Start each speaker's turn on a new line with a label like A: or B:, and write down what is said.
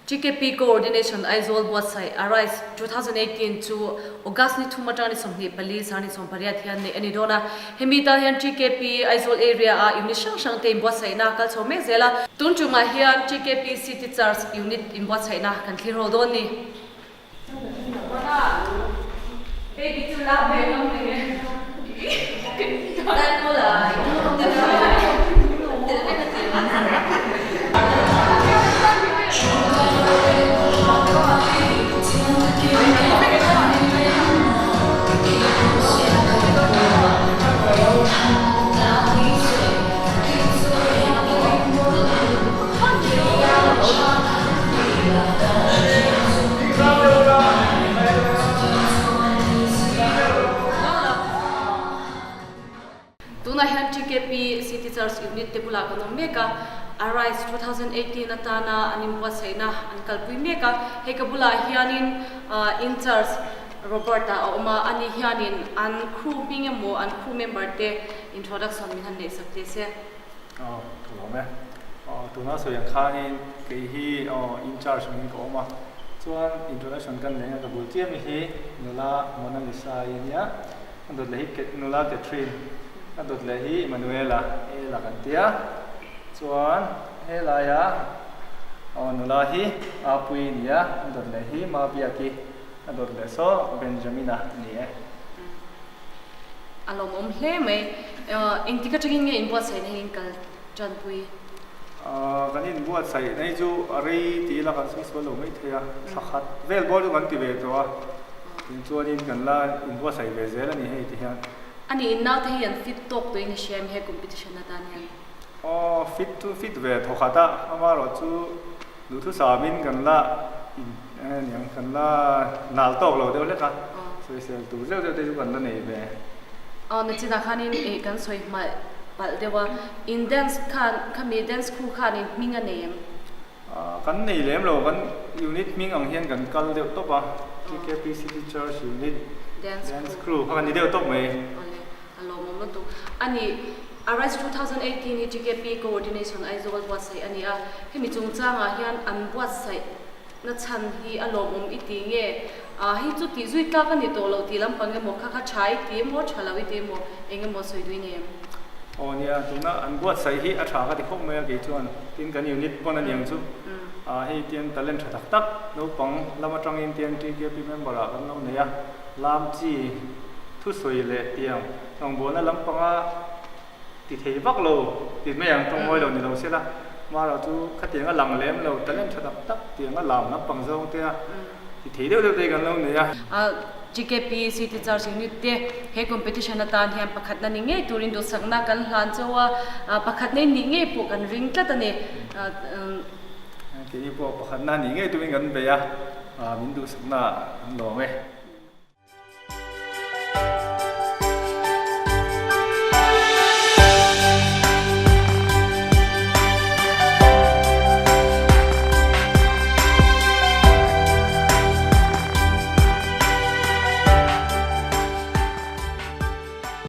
A: TKP Coordination Aizawl buatsaih Arise 2018 chu August ni thum atang ni 24 sang ni 18 hian neih a ni dawn a. Hemi tan hian TKP Aizawl area a unit hrang hrang te inbuatsaihna kal chho mek zel a. Tun tumah hian TKP City Church unit inbuatsaihna kan thlir ho dawn ni. Tunah hian TKP City Church Unit te bulah kan awm mek a, Arise 2018 atana an inbuatsaihna an kalpui mek a. Hei ka bulah hianin In Charge Robert-a a awm a, ani hianin an crew hming emaw an crew member te introduction min han neihsak teh se.
B: Aw, ka lawm e. Aw, tuna sawi ang khanin kei hi aw in charge angin ka awm a, chuan introduction kan nei a, ka bul chiah mi hi nula Mona Lisa i ania, a dawt leh hi nula Catherine, a dawt leh hi Emanuela e la kan tia, chuan helaia aw nula hi Apuii nia, a dawt leh hi Mabiaki, a dawt leh saw Benjamina a ni e.
A: A lawmawm hle mai. Engtik atangin nge inbuatsaihna hi in kal tanpui?
B: Kan inbuatsaihna hi chu a rei ti ila kan sawi sual lo mai thei a, thla khat vel bawr chu kan ti ve tawh a, tin chuanin kan la inbuatsaih ve zel a ni hei ti hian.
A: A nih in naute hi an fit tawk tawhin i hria em he competition atan hian?
B: Aw fit chu fit ve thaw khat a, amaherawh chu duhthusamin kan la in eng kan la nal tawk lo deuh hlek a, sawisel tur zeuh zeuh te chu kan la nei ve.
A: Aw nachinah khanin ih kan sawi hmalh palh deuh a, in dance khan khami dance crew khanin hming a nei em?
B: Kan nei lem lo, kan unit hming ang hian kan kal deuh tawp a, TKP City Church Unit Dance Crew kha kan ni deuh tawp mai.
A: Awle, a lawmawm lutuk. A nih, Arise 2018 hi TKP Coordination Aizawl buatsaih a ni a, hemi chungchangah hian an buatsaih na chhan hi a lawmawm i ti nge? Hei chu tih zui tlak a ni tawh lo tih lampang emaw kha kha tha i ti emaw tha lo i ti emaw eng emaw sawi dui nei em?
B: Aw nia, tuna an buatsaih hi a tha ka ti khawp mai a kei chuan tin kan unit pawn a niang chu hei tian talent tha tak tak naupang lam atangin tian TKP member ah kan lo nei a, lam chi thusawi leh tiang rawngbawlna lampanga ti thei vak lo ti mai ang tawng ngawi lo ni lo se la, Mara chu khatiang a lang lem lo, talent tha tak tak tiang a lam lampang zawng te a ti thei deuh deuh te kan lo nei a.
A: GKP City Church Unit te he competition atan hian pakhatna ni ngei turin duhsakna kan hlan chauh a, pakhatna in nih ngei pawh kan ring tlat a ni.
B: Keini pawh pakhatna nih ngei turin kan bei a, min duhsakna an lawm e.